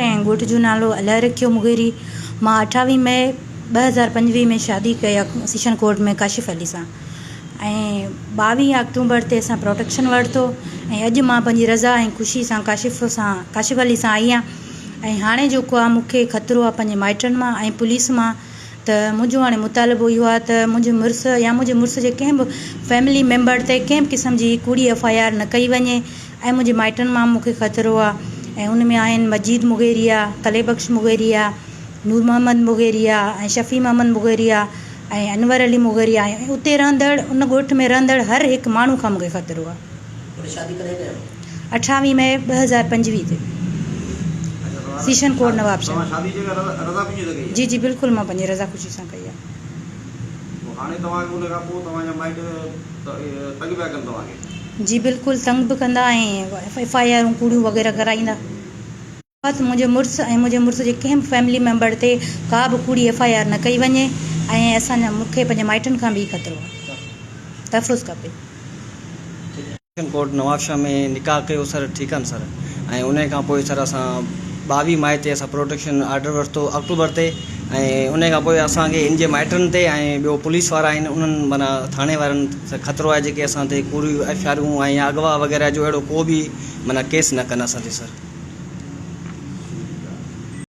۽ ڳوٺ جو نالو الهه رکيو مغيري. مان اٺاويهه مئي 2025 ۾ شادي ڪئي آ سيشن ڪورٽ ۾ ڪاشف علي سان ۽ 22 آڪٽوبر تي اسان پروٽيڪشن ورتو ۽ اڄ مان پنهنجي رضا ۽ خوشي سان ڪاشف سان ڪاشف علي سان آئي آهيان ۽ هاڻي جيڪو آ مون کي خطرو آ پنهنجي مائٽن مان ۽ پوليس مان ته منهنجو هاڻي مطالبو اهو آهي ته منهنجي مڙس يا منهنجي مڙس جي ڪنهن به فيملي ميمبر تي ڪنهن به قسم جي ڪوڙي ايف I R نه ڪئي وڃي ۽ منهنجي مائٽن مان مون کي خطرو آهي ۽ ان ۾ آهن مجيد مغيري آ، قلعي بخش مغيري آ، نور محمد مغيري آ ۽ شفيع محمد مغيري آ ۽ انور علي مغيري آ ۽ اتي رهندڙ ان ڳوٺ ۾ رهندڙ هر هڪ ماڻهو کان مون کي خطرو آ. شادي ڪڏهن ڪيو؟ اٺاويهه مئي 2025 تي سيشن ڪورٽ نوابشاهه. جي جي بلڪل مان پنهنجي رضا خوشي سان ڪئي آهي. جي بلڪل تنگ به ڪندا ۽ ايف I آرون ڪوڙيون وغيره ڪرائيندا. ته منهنجي مڙس ۽ منهنجي مڙس جي ڪنهن به فيملي ميمبر تي ڪا به ڪوڙي ايف I R نه ڪئي وڃي ۽ اسان جا مون کي پنهنجي مائٽن کان به خطرو آهي تحفظ کپي. سيشن ڪورٽ نوابشاهه ۾ نڪاح ڪيو سر ٺيڪ آ نه سر ۽ انهي کان پوء سر اسان 22 مئي تي اسان پروٽيڪشن آرڊر ورتو آڪٽوبر تي ۽ انهي کان پوء اسان کي ان جي مائٽن تي ۽ ٻيو پوليس وارا آهن انهن معنيٰ ٿاڻي وارن خطرو آهي جيڪي اسان تي ڪوڙيون ايف I آرون ۽ يا اغوا وغيره جو اهڙو ڪو به معنيٰ ڪيس نه ڪن اسان تي سر.